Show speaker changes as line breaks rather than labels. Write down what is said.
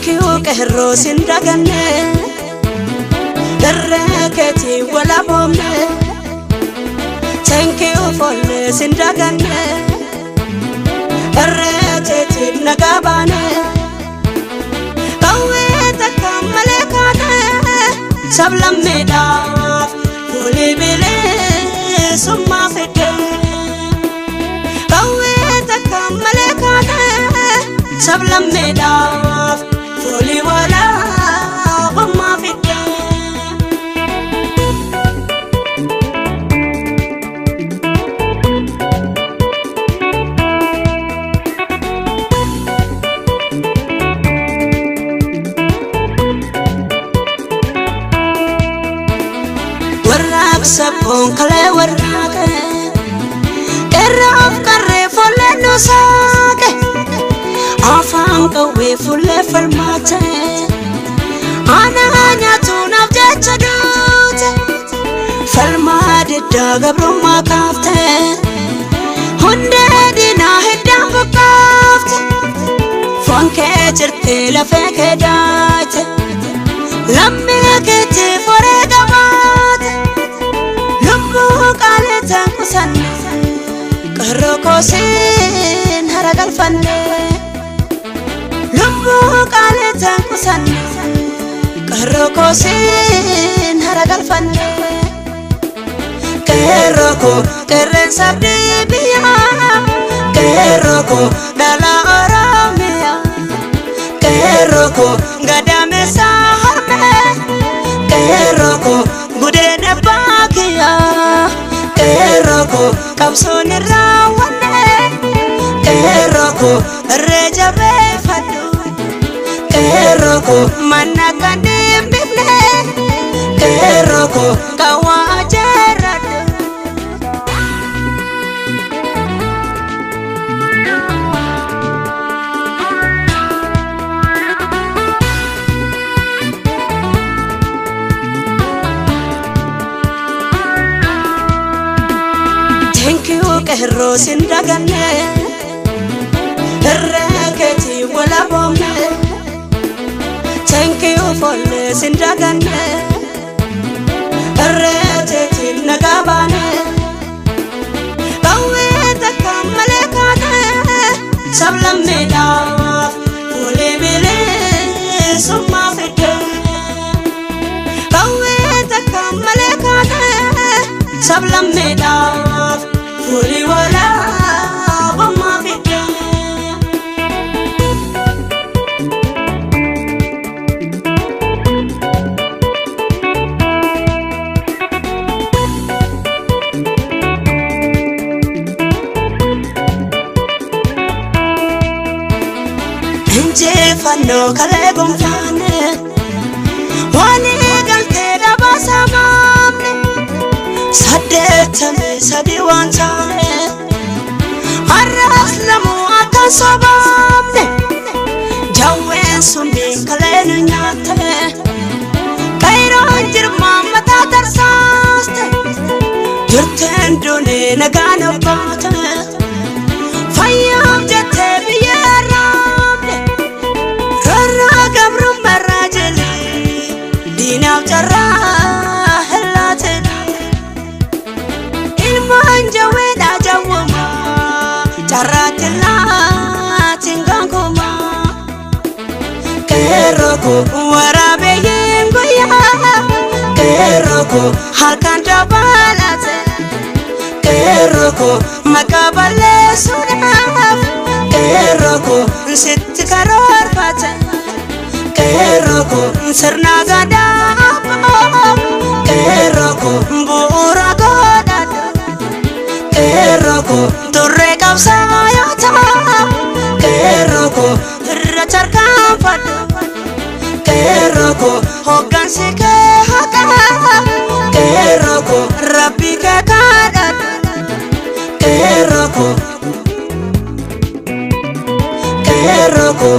Thank you qeerroo sin daganne irree keetii walaboomne. Thank you foollee sin daganne irree teetiin nagaa baane. Qawwee takka malee kaane sablammeedhaaf fuulii bilisummaa fidde. Qawwee takka malee kaane sablammeedhaaf fuulii walaabummaa fidde. Warraaqsa boonkalee warraaqe qeerroof qarree fuullee nu saaqe afaan qawwee fuullee falmaate aanaa nyaatuunaaf jecha duute falmaa diddaa gabrummaa kaafte hundee diinaa hiddaan buqqaafte foon kee jirtee lafee kee daate lammii keetiif wareegamaate. Lubbuu qaaleetaan qusanne qeerroo koosiin hara galfanne. Lubbuu qaaleetaan qusanne qeerroo koosiin hara galfanne. Qeerroo koo qeerreensa abdii biyyaa qeerroo koo dhala Oromiyaa qeerroo koo gadameessa harmee qeerroo koo gudeena baakiyyaa qeerroo koo qabsoon irraa wanne qeerroo koo irree jabeeffadhu qeerroo koo manna kan hin bifne qeerroo koo qawwaa jeerradhu. Thank you qeerroo sin daganne irree keetii walaboomne. Thank you foollee sin daganne irree teetiin nagaa baane. Qawwee takka malee kaane sablammeedhaaf fuulii bilisummaa fidde. Qawwee takka malee kaane sablammeedhaaf fuulii walaabummaa fidde. Injifannoo kalee gonfaane walii galtee dhabaa saamaamne 83 waan taane har'as lamuu akka hin sobaamne jawween summiin kalee nu nyaatte qeerroon jirmaan mataa tarsaaste jirteen duunee nagaan obbaate fayyaaf jettee biyya raabde rarraa gabrummaa jelee diinaaf carraa hillaate ilmaan jawweedhaa jawwamaa carraatti laatiin gaankumaa qeerroo koo waraabeyyiin guyyaa qeerroo koo halkan dabalate qeerroo koo maqaa balleessuudhaaf qeerroo koo sitti karoorfate qeerroo koo sirna gadaa abbaa qeerroo koo bu'uura godhadhu qeerroo koo turree qabsaayota qeerroo koo irra tarkaanfadhu qeerroo koo hoggansi kee haqa qeerroo koo rabbii kee kadhadhu qeerroo koo qeerroo koo.